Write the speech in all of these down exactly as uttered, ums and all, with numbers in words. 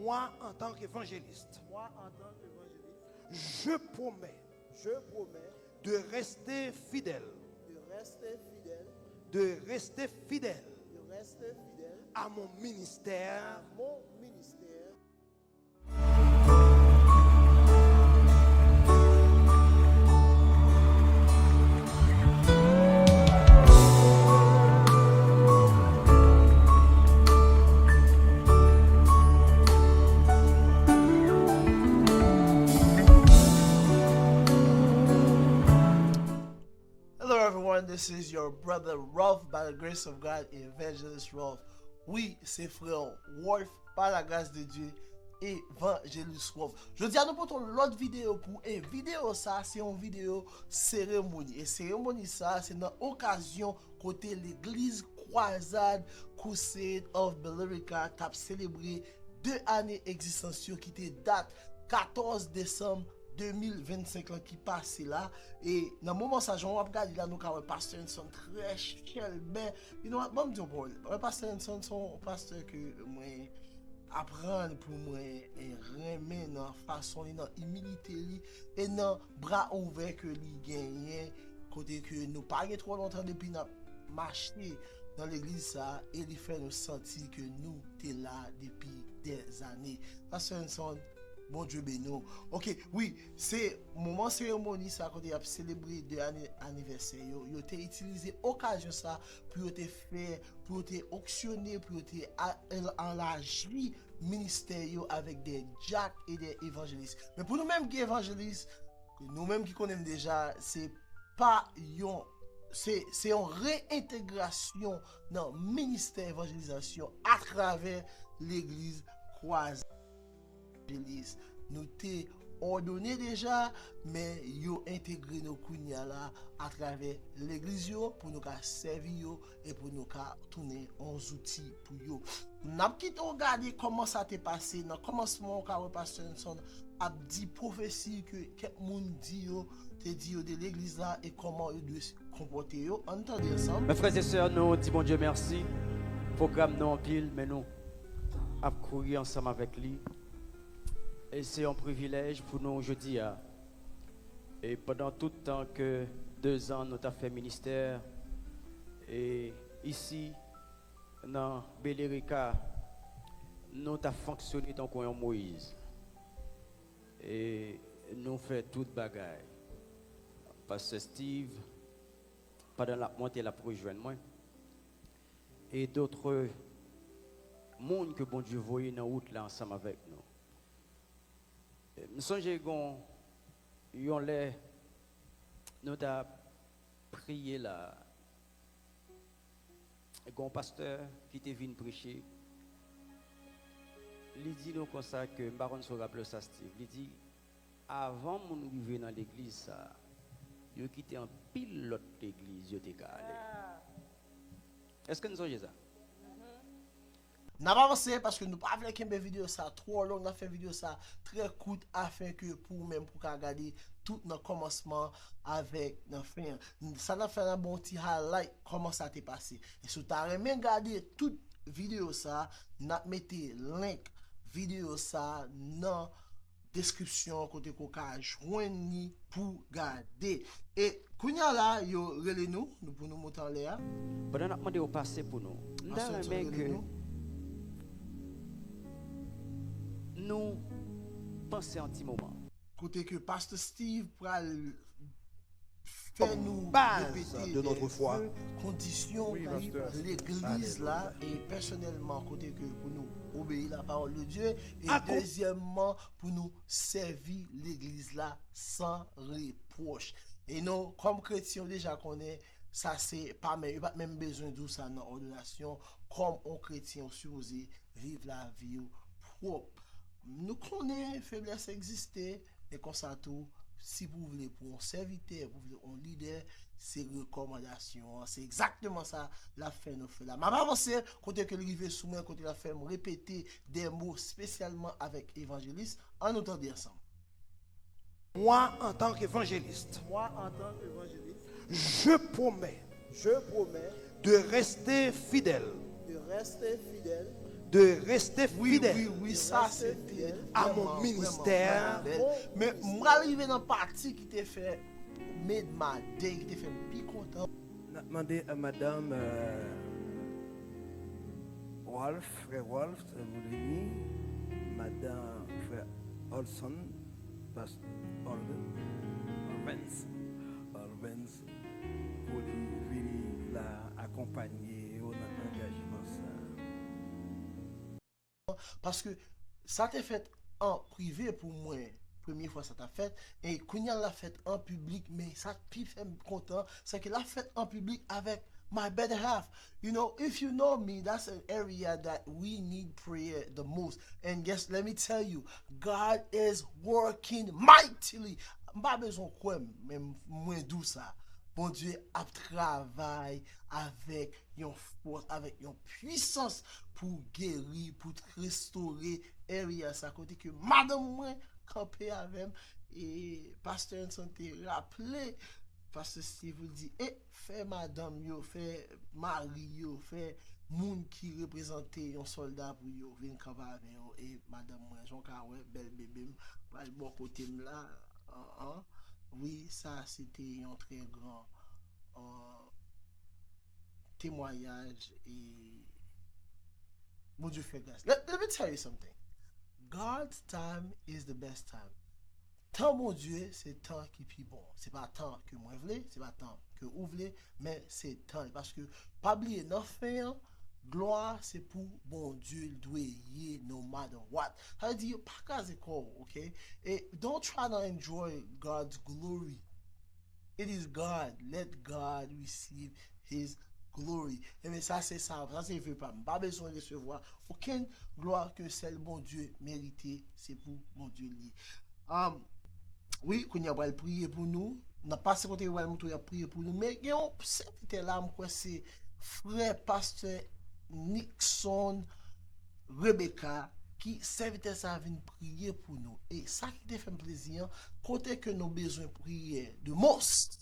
Moi, en tant qu'évangéliste, Moi, en tant qu'évangéliste, je promets je promets de rester fidèle, de rester fidèle, de rester fidèle de rester fidèle à mon ministère. À mon ministère. Hello everyone, this is your brother Rolf, by the grace of God, Evangelist Rolf. Wi, se frè Rolf, par la grâce de Dieu, Evangelist Rolf. Jodi a nou pote yon lòt videyo pou, e videyo sa se yon videyo seremoni. E seremoni sa se nan okazyon kote legliz Kwazad Crusade of Billerica t ap selebre de ane egzistans yo ki te dat katòz desanm de mil vennsenk lan ki pase la. E nan moman sa, jan w ap gade la, nou ka wè Pastè Henson trè chèlbè. You know what? Ban m di yon pawòl. Wè, Pastè Henson se yon pastè ke mwen aprann pou mwen, e, renmen nan fason li, nan imilite li, e nan bra ouvè ke li genyen, kote ke nou pa gen twò lontan depi n ap mache nan legliz sa, e li fè nou santi ke nou te la depi dèzane. Pastè Henson, Bondye beni w. Ok, wi, se moman seremoni sa kote y ap selebre de ane anivèsè yo. Yo te itilize okazyon sa pou yo te fè, pou yo te onksyone, pou yo te a-, el-, elaji ministè yo avèk de dyak e de evanjelis. Men pou nou menm ki evanjelis, nou menm ki konnen m deja, se pa yon, se, se yon reyentegrasyon nan ministè evanjelizasyon atravè legliz Kwazad Evanjelis. Nou te òdone deja, men yo entegre nou kounye a la atravè legliz yo pou nou ka sèvi yo e pou nou ka tounen yon zouti pou yo. N ap kite w gade kòman sa te pase. Nan kòmansman, w ka wè Pastè Henson ap di pwofesi ke kèk moun di yo, te di yo de legliz la e kòman yo dwe konpòte yo. Ann tande ansanm. Mes frères et sœurs, nou di Bondye mèsi. Pwogram nou anpil, men nou ap kouri ansanm avèk li. E se yon privilèj pou nou jodi a. E pandan tout tan ke dezan nou t ap fè ministè, e isi, nan Billerica, nou t ap fonksyone tankou yon Moyiz. E nou fè tout bagay. Pastè Steve, pandan l ap monte, l ap rejwenn mwen. E dotre moun ke Bondye voye nan wout la ansanm avèk nou. M sonje gon yon lè nou t ap priye la, gon pastè ki te vin preche, li di nou konsa ke, m pa konn si w raple w sa, Steve, li di, avan moun rive nan legliz sa, yo kite anpil lòt legliz yo te ka ale. Èske n sonje sa? N ap avanse paske nou pa vle kenbe videyo sa twò long, n ap fè videyo sa trè kout afin ke pou ou menm pou w ka gade tout nan kòmansman avèk nan fen an. Sa n ap fè, n ap ba w yon ti highlight kòman sa te pase. E si w ta renmen gade tout videyo sa, n ap mete link videyo sa nan deskripsyon kote ke w ka jwenn li pou gade. E kounye a la, yo rele nou, nou pou nou monte anlè a. Pandan n ap mande yo pase pou nou, m ta renmen ke nou panse yon ti moman. Kote ke Pastè Steve pral fè nou repete de kondisyon pou legliz la, e pèsonèlman kote ke pou nou obeyi la parole de Dieu, e dezyèmman pou nou sèvi legliz la san repwòch. E nou, kòm kretyen, ou deja konnen, sa se pa menm, yo pa t menm bezwen di w sa nan òdonasyon, kòm on kretyen, ou sipoze viv lavi w pwòp. Nou konnen feblès egziste, men konsa tou, si pou w vle pou yon sèvitè, pou w vle yon lidè, se rekòmandasyon an. Se egzakteman sa l ap fè nou fè la. M ap avanse kote ke l rive sou mwen, kote l ap fè m repete de mo espesyalman avèk evanjelis. Ann nou tande ansanm. Moi, en tant qu'évangéliste, Moi, en tant qu'évangéliste, je promets je promets de rester fidèle de rester fidèle de rester fidèle à mon ministère. Men m pral rive nan pati ki te fè made my day, ki te fè m pi kontan. N ap mande a madanm, euh, Wolf, frè Wolf, Moulini, madanm frè Olson, pastè Olvens, Olvens, pou li vini la akonpanye yo nan angajman sa. Paske sa te fèt an prive pou mwen, premye fwa sa t ap fèt, e kounye a l ap fèt an piblik, men sa k pi fè m kontan, se ke l ap fèt an piblik avèk my better half. You know, if you know me, that's an area that we need prayer the most. And guess, let me tell you, God is working mightily. M pa bezwen kwè m, men mwen di w sa. Bondye ap travay avèk yon fòs, avèk yon pwisans pou geri, pou restore area sa kote ke madanm mwen kanpe avè m. E pastè Hanson te raple pastè Steve, li di, e fè madanm yo, fè mari yo, fè moun ki reprezante yon sòlda pou yo vin kanpe avè yo. E madanm mwen, jan w ka wè, bèl bebe m pral bò kote m la. An, an. Wi, sa se te yon trè gran, euh, temwayaj e Bondye fè gras. Let, let me tell you something. God's time is the best time. Tan Bondye se tan ki pi bon. Se pa tan ke mwen vle, se pa tan ke ou vle, men se tan li. Paske pa bliye nan fen an, glwa se pou Bondye l dwe ye no matter what. Sa vle di pa kraze kò w, ok? E don't try to enjoy God's glory. It is God. Let God receive his glory. Ebyen, sa se sa, sa se ve pa m. M pa bezwen resevwa okenn glwa ke sèl Bondye merite, se pou Bondye l ye. Um, wi, kounye a pral priye pou nou. N ap pase kote yo pral montre y ap priye pou nou. Men gen yon sèvitè la, m kwè se frè pastè Nixon Rebecca, ki sèvitè sa a vin priye pou nou. E sa ki te fè m plezi an, kote ke nou bezwen priyè the most,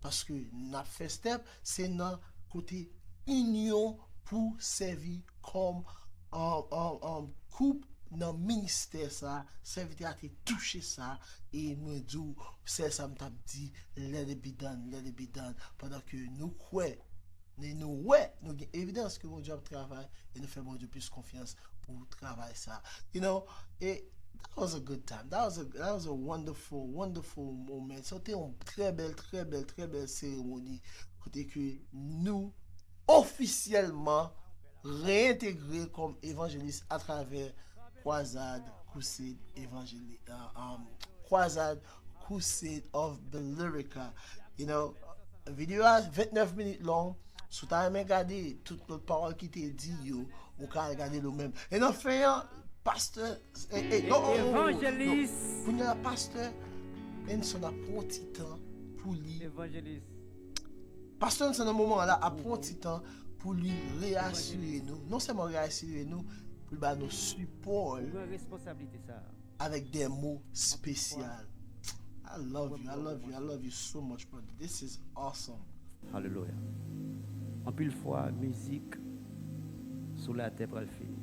paske n ap fè step, se nan kote inyon pou sèvi kòm, um, um, um, koup nan ministè sa, sèvitè a te touche sa, e mwen di w, sèl sa m t ap di, let it be done, let it be done, pandan ke nou kwè, e nou wè, nou gen evidans ke Bondye ap travay, e nou fè Bondye plis konfyans pou travay sa. You know, e that was a good time. That was a, that was a wonderful, wonderful moment. Se te yon trè bèl, trè bèl, trè bèl seremoni kote ke nou ofisyèlman reyentegre kòm evanjelis atravè Kwazad Crusade Evangeli-, uh, um, Kwazad Crusade of Billerica. You know, videyo a vennèf minit long. Si w ta renmen gade tout lòt pawòl ki te di yo, ou ka al gade l ou menm. E nan fen an, pastè, e, e, non, oh, oh, oh, non. Evanjelis. Kounye a, pastè Hanson ap pran yon ti tan pou li. Evanjelis. Pastè Hanson nan moman an la ap pran yon ti tan pou li reyasire nou. Non sèlman reyasire nou, pou li ba nou sipò l. Ou gen responsablite sa a. Avèk de mo espesyal. I love you, I love you, I love you so much, brother. This is awesome. Alelouya. Anpil fwa, mizik sou latè pral fini.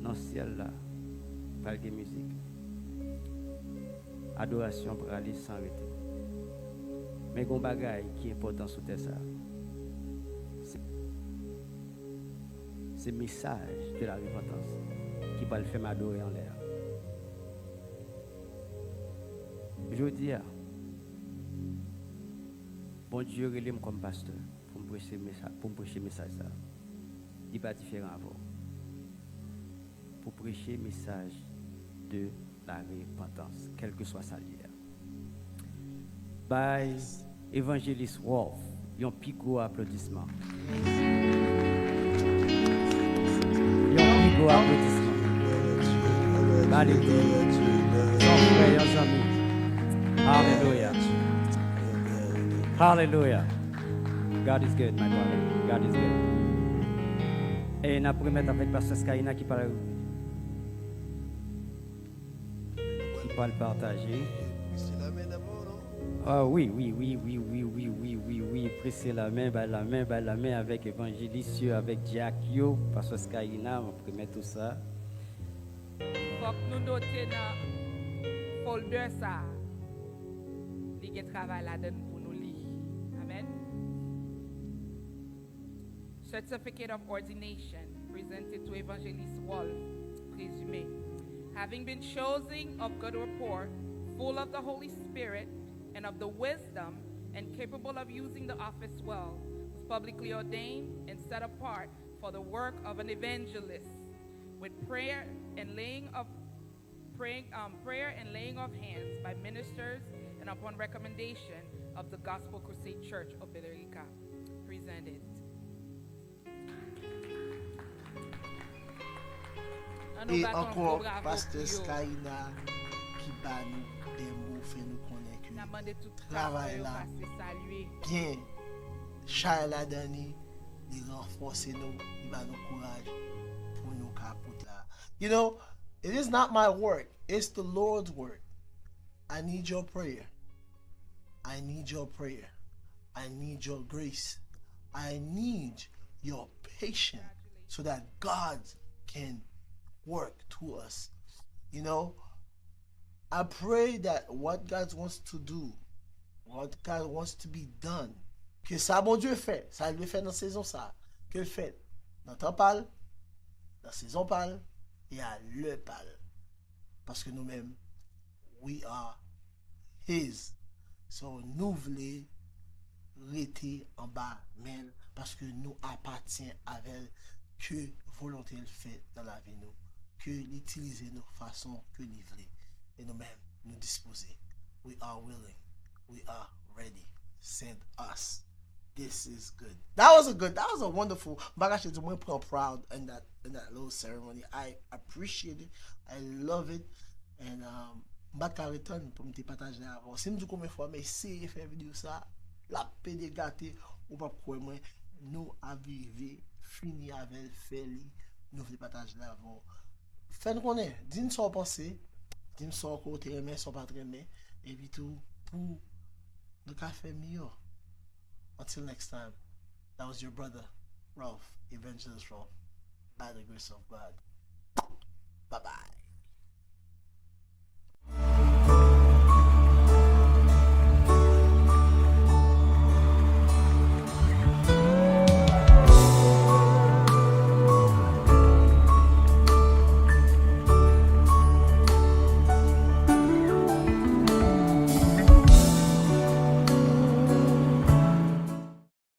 Nan syèl la, pral gen mizik. Adorasyon prale san rete. Men gen yon bagay ki enpòtan sou tè sa a. Se, se mesaj de la repantans ki pral fè m adore anlè a. Jodi a, Bondye rele m kòm pastè pou m preche mesa-, pou m preche mesaj sa a. Li pa diferan avè w. Pou preche mesaj de la repantans, kèlkeswa sa l ye a. Bay Evanjelis Wolf yon pi gwo aplodisman. Yon pi gwo aplodisman. Ba li glwa. Se yon frè, yon zanmi. Alelouya. Alelouya. God is good, my brother. God is good. E n ap remèt avèk pastè Skaina ki pral, ki pral pataje. Ah wi, wi, wi, wi, wi, wi, wi, wi, wi, prese lamen, bay lamen, bay lamen avèk evanjelis yo, avèk dyak yo, pastè Skyina, m ap remèt ou sa. Fòk nou note nan folder sa a, li gen travay ladan l pou nou li. Amèn. Certificate of Ordination presented to Evangelist Rolf Présumé. Having been chosen of good report, full of the Holy Spirit, and of the wisdom, and capable of using the office well, was publicly ordained and set apart for the work of an evangelist, with prayer and laying of praying, um, prayer and laying of hands by ministers and upon recommendation of the Gospel Crusade Church of Billerica. Presented. Ann nou E bat yon gwo ankò, bravo pastè pou yo. Skyina ki ba nou de mo, fè nou konnen ke N ap mande tout travay pastè yo la pase salye. Gen chay ladan li, li ranfòse nou, li ba nou kouraj pou nou ka pote la. You know, it is not my work, it's the Lord's work. I need your prayer. I need your prayer. I need your grace. I need your patience so that God can work through us. You know, I pray that what God wants to do, what God wants to be done, ke sa Bondye fè, sa l vle fè nan sezon sa, ke l fèt nan tan pa l, nan sezon pa l, e a lè pa l. Paske nou menm, we are His. So nou vle rete anba men l paske nou apatyen avè l, ke volonte l fèt nan lavi nou, ke l itilize nou fason ke li vle. E nou menm, nou dispoze. We are willing. We are ready. Send us. This is good. That was a good, that was a wonderful. M pa kache di mwen pran proud in that, in that little ceremony. I appreciate it. I love it. And um, m pa t ka retann pou m te pataje avè w. Si m di w konbyen fwa m eseye fè videyo sa, l ap pede gate, ou p ap kwè mwen. Nou ap rive fini avè l, fè li, nou vle pataje l avè w. Fè n konnen, di n sa w panse, di n sa w ke w te renmen, sa w pa t renmen, epi tou pou nou ka fè miyò. Until next time, that was your brother, Ralph, Evangelist Ralph, by the grace of God. Bye bye.